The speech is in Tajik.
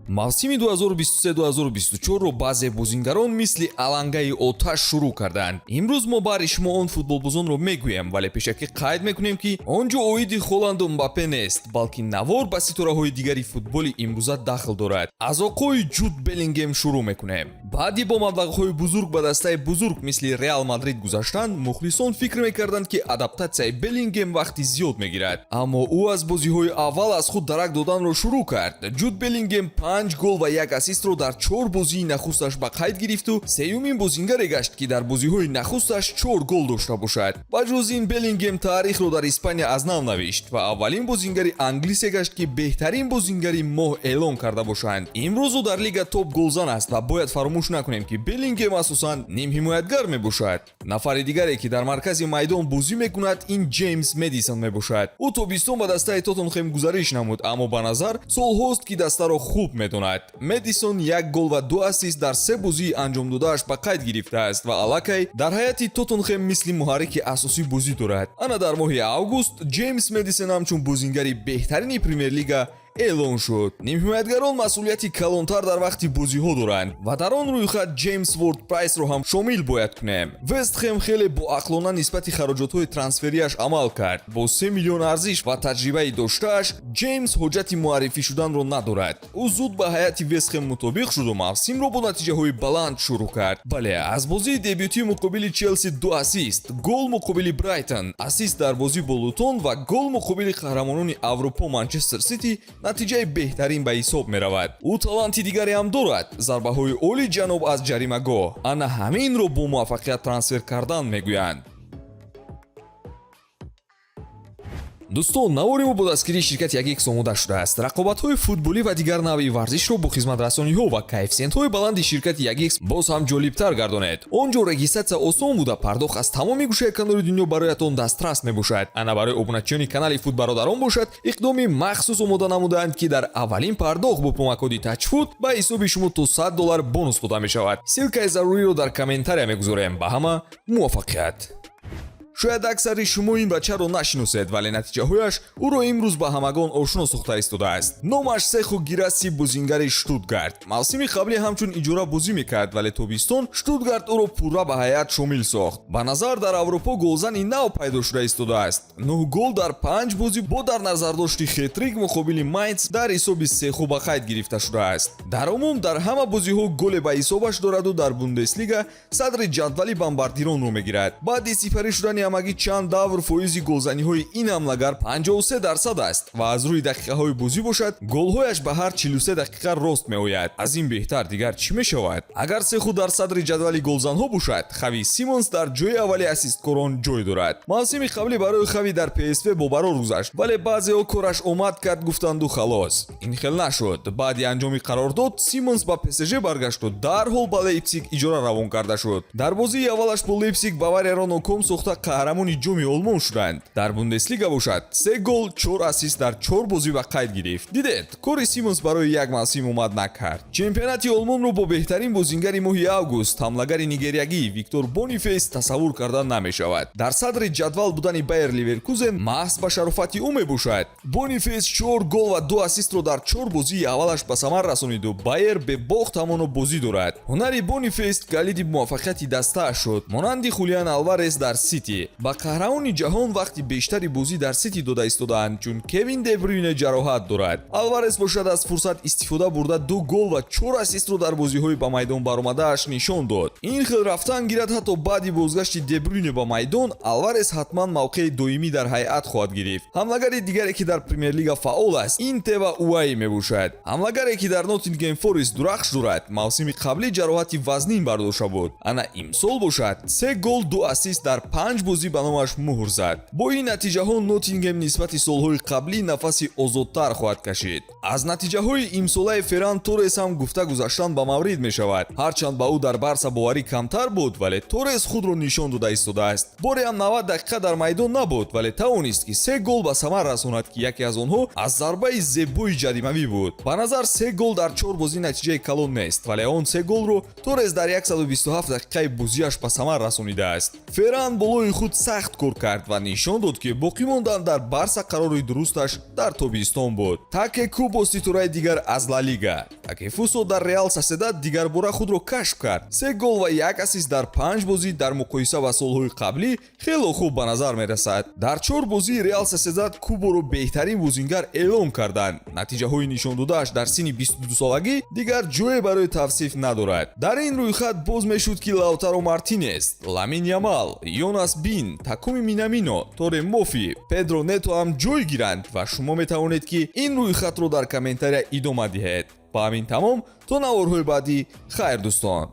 Мавсими 2023-2024-ро баъзе бозингарон мисли алангаи оташ шурӯъ карданд. Имрӯз мо баҳри шумо он футболбозонро мегӯем, вале пешакӣ қайд мекунем, ки он ҷо оиди Холанду Мбаппе нест, балки навор ба ситораҳои дигари футболи имрӯза дахл дорад. Аз оқои Ҷуд Беллингем шурӯъ мекунем. Баъди бо маблағҳои бузург ба дастаи бузург мисли Реал Мадрид гузаштан, мухлисон фикр мекарданд, ки адаптатсияи Беллингем вақти зиёд мегирад, аммо ӯ аз бозиҳои аввал аз худ дарак доданро шурӯъ кард. Ҷуд Беллингем 5 гол ва як ассистро дар чор бозии нахусташ ба қайд гирифту сеюмин бозингаре гашт, ки дар бозиҳои нахусташ чор гол дошта бошад. Ба ҷуз ин, Беллингем таърихро дар Испания аз нав навишт ва аввалин бозингари англисе гашт, ки беҳтарин бозингари моҳ эълон карда бошанд. Имрӯз ӯ дар лига топ голзан аст ва бояд фаромӯш накунем, ки Беллингем асосан нимҳимоятгар мебошад. Нафари дигаре, ки дар маркази майдон бозӣ мекунад, ин Ҷеймс Медисон мебошад. Ӯ тобистон ба дастаи Тоттенхем гузариш намуд, аммо ба назар солҳост, ки дастаро хуб медонад. Медисон як гол ва ду ассист дар се бозии анҷомдодааш ба қайд гирифтааст ва аллакай дар ҳайати Тоттенхем мисли муҳаррики асосӣ бозӣ дорад. Ана дар моҳи август Ҷеймс Медисон ҳамчун бозингари беҳтарини Премер-лига эълон шуд. Нимҳимоятгарон масъулияти калонтар дар вақти бозиҳо доранд ва дар он рӯйхат Ҷеймс Ворд Прайсро ҳам шомил бояд кунем. Вестхем хеле боақлона нисбати хароҷотҳои трансферияш амал кард. Бо 3 миллион арзиш ва таҷрибаи доштааш Ҷеймс ҳоҷати муаррифӣ шуданро надорад. Ӯ зуд ба ҳайати Вестхем мутобиқ шуду мавсимро бо натиҷаҳои баланд шурӯъ кард. Бале, аз бозии дебютӣ муқобили Челси ду ассист, гол муқобили Брайтон, ассист дар бозӣ бо Лутон ва гол муқобили қаҳрамонони Аврупо Манчестер Сити натиҷаи беҳтарин ба ҳисоб меравад. Ӯ таланти дигаре ҳам дорад: зарбаҳои оли ҷаноб аз ҷаримагоҳ. Ана ҳаминро бо муваффақият трансфер кардан мегӯянд. Дӯстон, навори мо бо дастгирии ширкати Ягикс омода шудааст. Рақобатҳои футболӣ ва дигар навъи варзишро бо хизматрасониҳо ва коэффисиентҳои баланди ширкати Ягикс боз ҳам ҷолибтар гардонед. Он ҷо регистратсия осон буда, пардохт аз тамоми гӯшаи канори дунё бароятон дастрас мебошад. Ана барои обуначиёни канали Футбародарон бошад, иқдоми махсус омода намудаанд, ки дар аввалин пардохт бо промокоди Тачфуд ба ҳисоби шумо то 100 доллар бонус дода мешавад. Ссылкаи заруриро дар комментария мегузорем. Ба ҳама муваффақият! Шояд аксари шумо ин бачаро нашиносед, вале натиҷаҳояш ӯро имрӯз ба ҳамагон ошно сохта истодааст. Номаш Сеху Гираси, бозингари Штутгарт. Мавсими қаблӣ ҳамчун иҷора бозӣ мекард, вале тобистон Штутгарт ӯро пурра ба ҳайат шомил сохт. Ба назар, дар Аврупо голзани нав пайдо шуда истодааст. Нӯҳ гол дар панҷ бозӣ бо дар назардошти хетрик муқобили Майнц дар ҳисоби Сеху ба қайд гирифта шудааст. Дар умум дар ҳама бозиҳо голе ба ҳисобаш дораду дар Бундеслига садри ҷадвали бомбардиронро мегирад. Баъди сипарӣ шудани ҳамагӣ чанд давр фоизи голзаниҳои ин ҳамлагар 53% аст ва аз рӯи дақиқаҳои бозӣ бошад, голҳояш ба ҳар 43 дақиқа рост меояд. Аз ин беҳтар дигар чӣ мешавад? Агар Сеху дар садри ҷадвали голзанҳо бошад, Хави Симонс дар ҷои аввали ассисткорон ҷой дорад. Мавсими қаблӣ барои Хави дар ПСВ бобарор гузашт, вале баъзеҳо кораш омад кард гуфтанду халос. Ин хел нашуд. Баъди анҷоми қарордод Симонс ба ПСЖ баргашту дарҳол ба Лейпсиг иҷора равон карда шуд. Дар бозии аввалаш бо Лейпсиг Баварияро ноком сохта, қаҳрамони Ҷоми Олмон шуданд. Дар Бундеслига бошад, се гол, чор ассист дар чор бозӣ ба қайд гирифт. Дидед, кори Симонс барои як мавсим омад накард. Чемпионати Олмонро бо беҳтарин бозингари моҳи август, ҳамлагари нигериягӣ Виктор Бонифейс, тасаввур карда намешавад. Дар садри ҷадвал будани Байер Ливеркузен маҳз ба шарофати ӯ мебошад. Бонифейс чор гол ва ду ассистро дар чор бозии аввалаш ба самар расониду Байер бебохт ҳамоно бозӣ дорад. Ҳунари Бонифейс калиди муваффақияти дастааш шуд. Монанди Хулиан Алварес дар Сити, ба қаҳрамони ҷаҳон вақти бештари бозӣ дар Сити дода истодаанд, чун Кевин Дебрюйне ҷароҳат дорад. Алварес бошад, аз фурсат истифода бурда, ду гол ва чор ассистро дар бозиҳои ба майдон баромадааш нишон дод. Ин хел рафтан гирад, ҳатто баъди бозгашти Дебрюйне ба майдон Алварес ҳатман мавқеи доимӣ дар ҳайат хоҳад гирифт. Ҳамлагари дигаре, ки дар Премер-лига фаъол аст, ин Тева Уаи мебошад. Ҳамлагаре, ки дар Ноттингем Форест дурахш дорад, мавсими қаблӣ ҷароҳати вазнин бардошта буд. Ана имсол бошад, се гол, ду ассист дар панҷ бозӣ ба номаш муҳр зад. Бо ин натиҷаҳо Ноттингем нисбати солҳои қаблӣ нафаси озодтар хоҳад кашид. Аз натиҷаҳои имсолаи Ферран Торрес ҳам гуфта гузаштан ба маврид мешавад. Ҳарчанд ба ӯ дар Барса боварӣ камтар буд, вале Торрес худро нишон дода истодааст. Боре ҳам 90 дақиқа дар майдон набуд, вале тавонист, ки се гол ба самар расонад, ки яке аз онҳо аз зарбаи зебои ҷаримавӣ буд. Ба назар, се гол дар чор бозӣ натиҷаи калон нест, вале он се голро Торрес дар 127 дақиқаи бозиаш ба самар расонидааст. Ферран болои худ сахт кор кард ва нишон дод, ки боқӣ мондан дар Барса қарори дурусташ дар тобистон буд. Таке Кубо, ситораи дигар аз Ла Лига. Такефусо дар Реал Соседад дигарбора худро кашф кард. Се гол ва як ассист дар панҷ бозӣ дар муқоиса ба солҳои қаблӣ хело хуб ба назар мерасад. Дар чор бозии Реал Соседад Куборо беҳтарин бозингар эълон карданд. Натиҷаҳои нишондодааш дар синни 22-солагӣ дигар ҷое барои тавсиф надорад. Дар ин рӯйхат боз мешуд, ки Лаутаро Мартинес, Ламин Ямал, Йонас Бин, Такуми Минамино, Торе Мофи, Педро Нето ҳам ҷой гиранд ва шумо метавонед, ки ин рӯйхатро дар комментария идома диҳед. Ба ҳамин тамом, то наворҳои баъдӣ, хайр, дӯстон.